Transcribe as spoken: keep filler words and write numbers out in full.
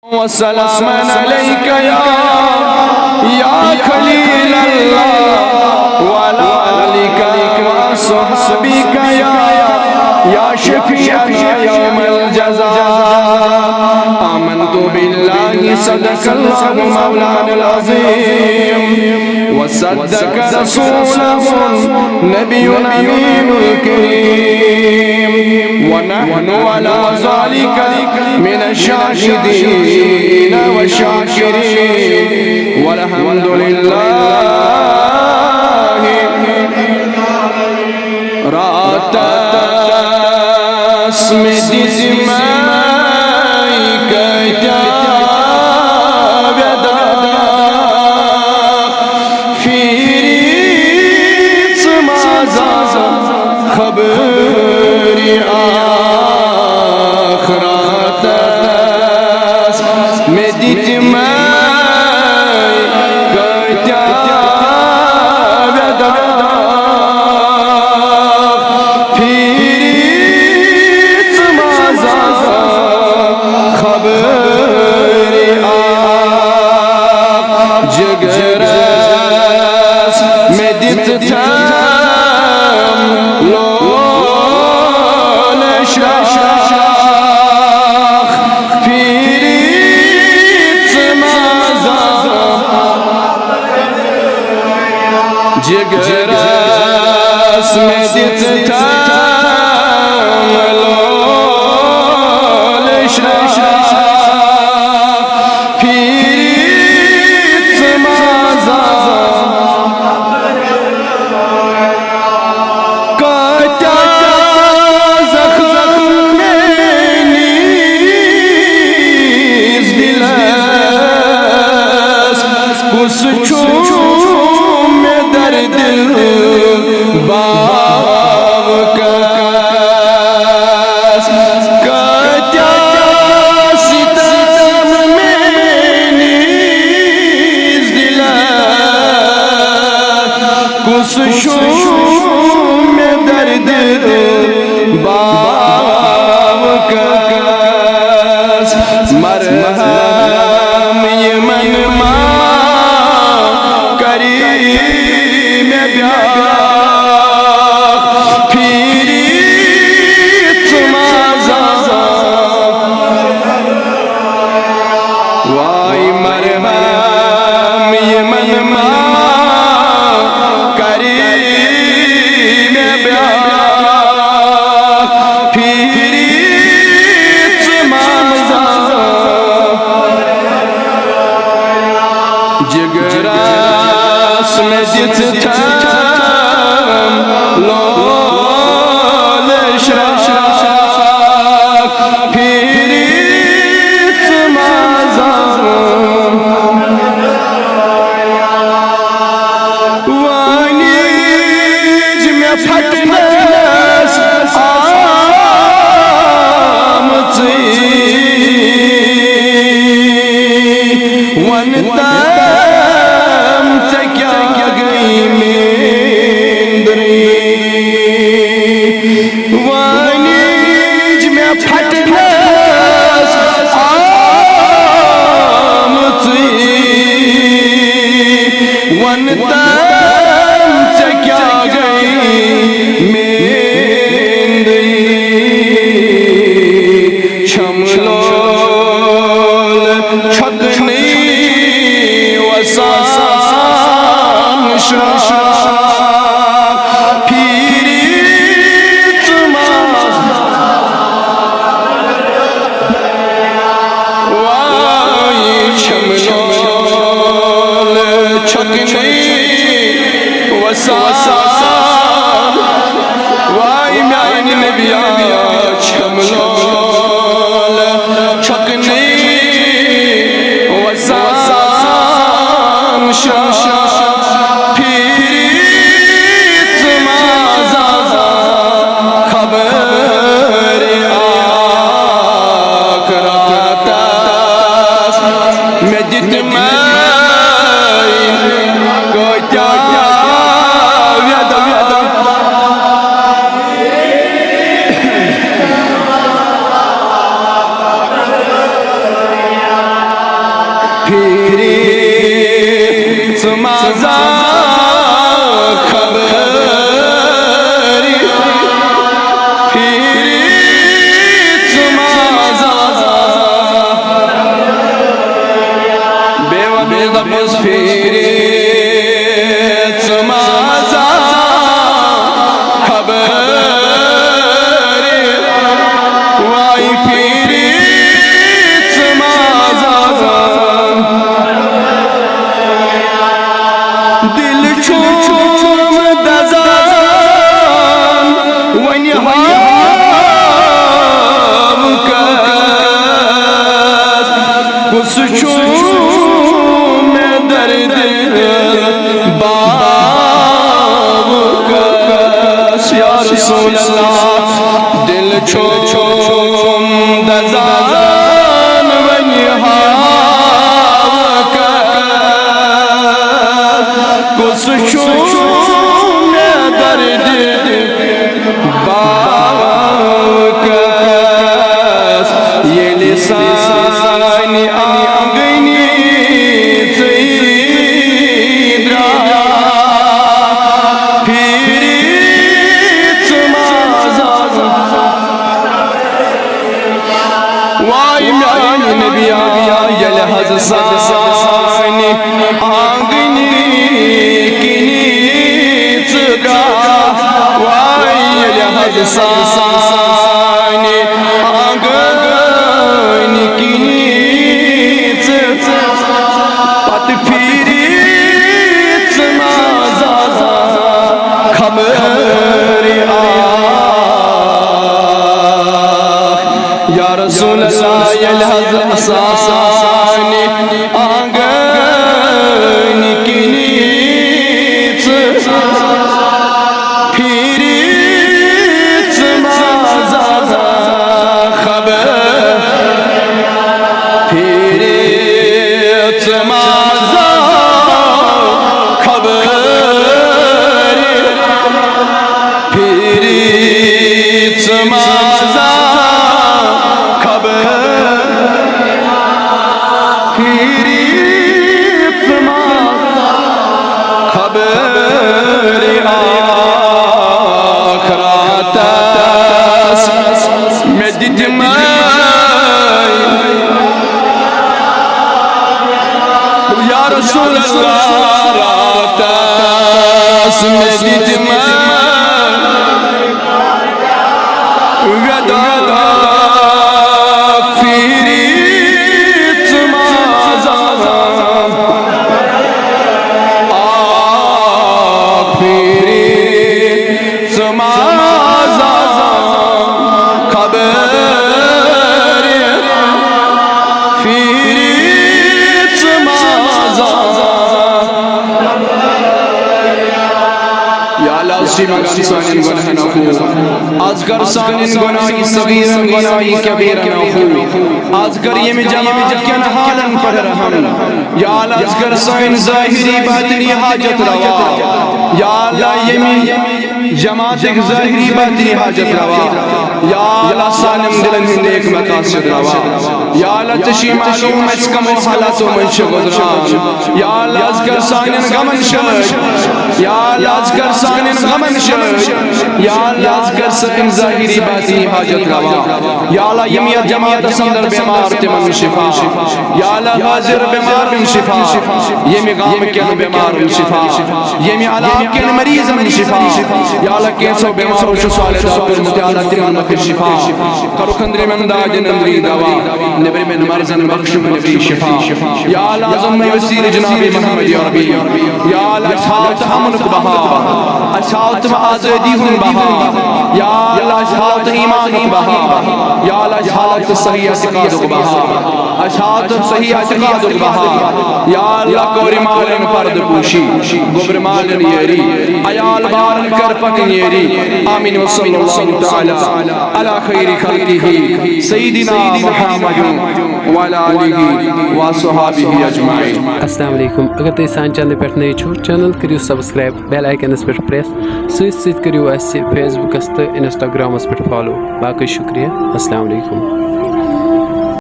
وسلاما عليك يا، يا خليل الله، وعلى آلك وأصحابك يا، يا شفيعنا يوم الجزاء. آمنت بالله، صدق الله مولانا العظيم، وصدق رسوله النبي الأمين الكريم، ونحن على ذلك من الشاهدين والشاكرين، والحمد لله. راتس مےٚ دِژمَے کۭتیٛاہ وٮ۪داہ، پھیٖرِتھ منٛزٕ خبرِ اکھ۔ راتس مےٚ دِژمَے کۭتیٛاہ وٮ۪داہ، پھیٖرِتھ منٛزٕ خبرِ اکھ۔ جگرس مےٚ دِژ تھم لولہٕ شاخ، پھیٖرِتھ منٛزٕ جگرس مےٚ دِژ تھم لولہٕ شاخ، پھیٖرِتھ منٛزٕ کۭتیٛاہ زخم میٛٲنِس دِلس، کُس چھُ مےٚ دردِ باو کس؟ کۭتیٛاہ ستم میٛٲنِس دِلس، کُس چھُ مےٚ دردِ باو کس؟ مرہم یِمن ما کری مےٚ بیاکھ، پھیٖرِتھ منٛزٕ واے مرہم یِمن ما کری مےٚ بیاکھ، پھیٖرِتھ منٛزٕ جگرس مےٚ دِژ تھم لولہٕ شاخ، پھیٖرِتھ منٛزٕ وٲنِج مےٚ پھٹنس آمٕژٕے۔ وَن تم ژےٚ کیٛاہ گٔے میٛٲنۍ دٕرٕے؟ وٲنِج مےٚ پھٹنس آمٕژٕے۔ وَن تم ژےٚ کیٛاہ گٔے میٛٲنۍ دٕرٕے؟ چھَم لولہٕ چھۄکنٕے وَسان شاخ، پھیٖرِتھ منٛزٕ واے چھَم لولہٕ چھۄکنٕے وَسان۔ واے میٛانہِ نبیا، چھَم لولہٕ چھۄکنٕے وَسان شاخ، پھیٖرِتھ منٛزٕ خبرِ اکھ۔ راتس مےٚ دِتۍ مَے کۭتیٛاہ وٮ۪داہ۔ مازا خبر پھیری ژٕ مازا۔ بے وَنُن دَپُس پھیری ژٕ مازا خبر واے پھیری ژٕ مازا۔ دل چھُم دزان وۄنۍ ہاو کس، کس چھُم مےٚ دردِ دِل باو کس۔ یا رسول اللہ، دل چھُم دزان وۄنۍ ہاو کس، کس چھُم مےٚ دردِ دِل باو کس۔ ییٚلہِ سانہِ آنگنی ژٕے درٛاو پھیری ژٕ مازا۔ واے میانہِ نبیا، ییٚلہِ حظ سانہِ آنگنہِ کِنی ژٕ گژھ، واے ییٚلہِ حظ سانہِ آنگنہِ کِنی ژٕ، پتہٕ پھیری ژٕ مازا خبر آ۔ یا رسول اللہ، ییٚلہِ حظ سانہِ آنگنہِ کِنی ژٕ پھیری ژٕ مازا خبر پھیری ژٕ مازا خبر پھیری ژٕ مازا خبر پھیری ژٕ مازا خبر آخرتس مےٚ دِتمَے۔ یا رسول اللہ، راتس مےٚ دِتمَے ویدا پھیری ژٕ مازا۔ آ پھیری ژٕ مازا خبر پھیری ژٕ مازا۔ یا اللہ، ژٕ چھُے منگان سانٮ۪ن گۄناہن عفو۔ از کر سانٮ۪ن گۄناہی صغیرن گۄناہی کبیرن عفو۔ از کر ییٚمہِ جماعت کٮ۪ن حالن پٮ۪ٹھ رحم۔ یا اللہ، از کر سٲنۍ ظٲہری باطنی حاجت روا۔ یا اللہ، ییٚمہِ جماعتٕکۍ ظٲہری باطنی حاجت روا۔ یا اللہ، سانٮ۪ن دِلن ہٕنٛدۍ نیک مقاصد روا۔ یا اللہ، ژےٚ چھُے معلوم أسۍ کمو حالاتو منٛز چھِ گُزران۔ یا اللہ، از کر سانٮ۪ن غمن شٲدۍ۔ یا اللہ، از کر سانٮ۪ن غمن شٲدۍ۔ یا اللہ، از کر سٲنۍ ظٲہری باطنی حاجت روا۔ یا اللہ، یِم یتھ جماعتس اندر بیمار تِمن شفا۔ یا اللہ، حاضر بیمارن شفا۔ ییٚمہِ گامہٕ کٮ۪ن بیمارن شفا۔ ییٚمہِ علاقہٕ کٮ۪ن مریضن شفا۔ یا اللہ، کینٛژھو بیمارو چھُ صالح دعا کوٚرمُت، یا اللہ، تِمن بخش شفا۔ کرُکھ أنٛدرِمٮ۪ن دادٮ۪ن أنٛدری دوا، نیٚبرِمٮ۪ن مرضن بخشُکھ نیٚبری شفا۔ یا اللہ، اعظم وسیلہٕ جناب محمد عربی۔ یا اللہ، اَسہِ ہاو ژٕ امنُک بہار، اَسہِ ہاو ژٕ آزٲدی ہُنٛد بہار۔ یا اللہ، اَسہِ ہاو ژٕ ایمانُک بہار۔ یا اللہ، اَسہِ ہاو ژٕ صحیح اعتقادُک بہار۔ اَسہِ ہاو ژٕ صحیح اعتقادُک بہار۔ یا اللہ، کورِ مالٮ۪ن پردٕ پوشی، گوٚبرِ مالٮ۪ن یٲری، عیال بارن کر پکنیری۔ آمین وصلی اللہ تعالی علی خیر خلقہ سیدنا محمد وعلی آلہ وصحابہ اجمعین۔ السلام علیکم۔ اگر تُہۍ سانہِ چینلہِ پٮ۪ٹھ نٔوۍ چھِو، چینل کٔرِو سبسکرائب، بیل آئیکنس پٮ۪ٹھ پریس۔ سۭتۍ سۭتۍ کٔرِو اَسہِ فیس بُکس تہٕ انسٹاگرامس پٮ۪ٹھ فالو۔ باقٕے شُکریہ۔ السلام علیکم۔